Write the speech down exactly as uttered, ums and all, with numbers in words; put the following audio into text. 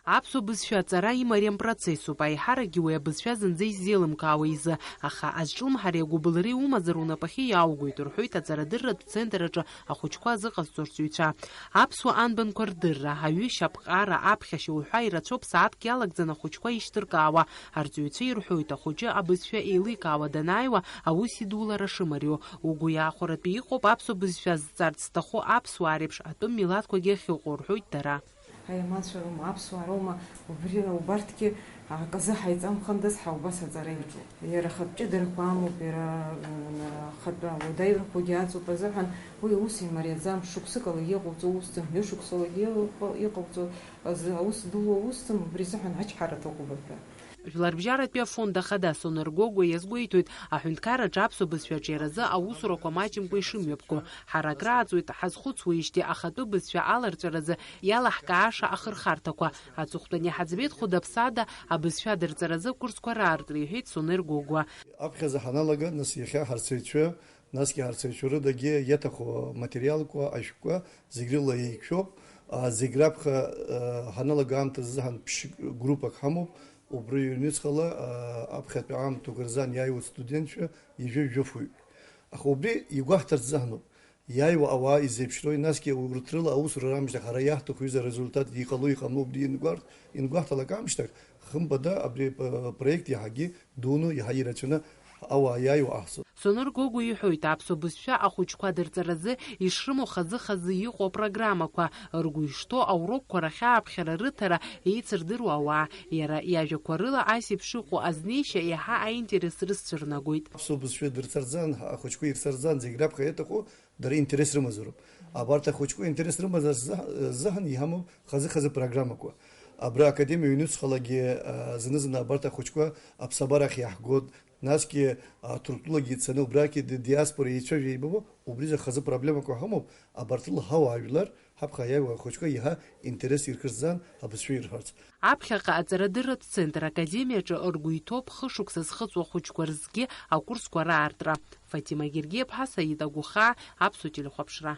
Аԥсуа бызшәа аҵара имариам процессуп, аиҳаракгьы уи абызшәа зынӡа исзеилымкаауа изы, аха азҿлымҳареи агәыбылреи умазар унапахьы иааугоит, рҳәоит аҵарадырратә центр аҿы ахәыҷқәа азыҟазҵо арҵаҩцәа. Аԥсуа анбанқәа рдырра, аҩышьа аԥҟара, аԥхьашьа уҳәа ирацәоуп сааҭк иалагӡаны ахәыҷқәа ишьҭыркаауа. Арҵаҩцәа ирҳәоит, ахәыҷы абызшәа еиликаауа данааиуа, аус идулара шымариоу. Угәы иаахәаратәы иҟоуп аԥсуа бызшәа зҵарц зҭаху аԥсуаа реиԥш атәым милаҭқәагьы ахьыҟоу, рҳәоит дара. Ҳаи, амацәа роума, аԥсуаа роума, убри, убарҭгьы аказы ҳаиҵамхандаз, ҳа убас аҵара иаҿуп. Иара ахатә ҷыдарақәа амоуп, иара, м, ахатә ауадаҩрақәагьы аҵоуп азыҳәан, уи аус имариаӡам, шықәсыкалагьы иҟауҵо усӡам, ҩышықәсалагьы иҟа-, иҟауҵо азы аус дууа усӡам, убри азыҳәан ачҳара аҭахуп рҳәа. Жәларбжьаратәи афонд ахада Сонер Гогәуа иазгәеиҭоит, аҳәынҭқарраҿы аԥсуа бызшәа аҿиаразы аусурақәа маҷымкәа ишымҩаԥго. Ҳара акрааҵуеит, ҳазхәыцуеижьҭеи ахатәы бызшәа аларҵәаразы иалаҳкааша ахырхарҭақәа. Аҵыхәтәан иҳаӡбеит хәыда-ԥсада абызшәа адырҵаразы акурсқәа раартра, иҳәеит Сонер Гогәуа. Аԥхьаӡа ҳаналага, нас иахьа ҳарцаҩцәа, насгьы ҳарцаҩцәа рыдагьы иаҭаху аматериалқәа, ашәҟәқәа зегь рыла еиқәшәоуп. А, зегь раԥхьа, а, ҳаналага аамҭазы азыҳәан ԥшь-, группак ҳамоуп. Убри ҩнуҵҟала, а, аԥхьатәи аамҭақәа рзы иааиуеит студентцәа ҩажәи жәафҩык. Аха убри игәаҳҭарц азыҳәаноуп. Иааиуа ауаа изеиԥшроуи, насгьы урҭ рыла аусура раамышьҭахь ҳара иаҳҭаху изы арезультат иҟало иҟамло убри иангәарҭ-, иангәаҳҭалак аамышьҭахь, хымԥада абри п-, проект иаҳагьы дуны, иаҳа ирацәаны ауаа иааиуа аҳцо. Сонер Гогәуа иҳәоит, аԥсуа бызшәа ахәыҷқәа дырҵаразы ишрымоу хазы-хазы иҟоу апрограммақәа, ргәы ишҭоу аурокқәа рахь ааԥхьара рыҭара еицырдыруа ауаа, иара иажәақәа рыла ас еиԥш иҟоу азнеишьа иаҳа аинтерес рызцәырнагоит. Аԥсуа бызшәа дырцарӡан, ахәыҷқәа ирцарӡан, зегь раԥхьа иаҭаху дара интерес рымазароуп. Абарҭ ахәыҷқәа интерес рымазар ззаҳ-, ззаҳан иҳамоуп хазы-хазы программақәа. Абра академиа ҩнуҵҟалагьы, а, зны-зынла абарҭ ахәыҷқәа аԥсабарахь иаҳгоит, насгьы, а, Ҭырқәтәылагьы ицаны убрагьы ди-, диаспора еицәажәо еибабо, убри рзы хазы проблемақәа ҳамоуп, абарҭ рыла ҳауаажәлар, ҳаԥхьа иааиуа ахәыҷқәа иаҳа интерес иркырзаан абызшәа ирҳәарц. Аԥхьаҟа аҵарадырратә центр академиаҿы ргәы иҭоуп хышықәса зхыҵуа ахәыҷқәа рзгьы акурсқәа раартра. Фатима Гергиаԥҳа, Саид Агәыхаа, Аԥсуа телехәаԥшра.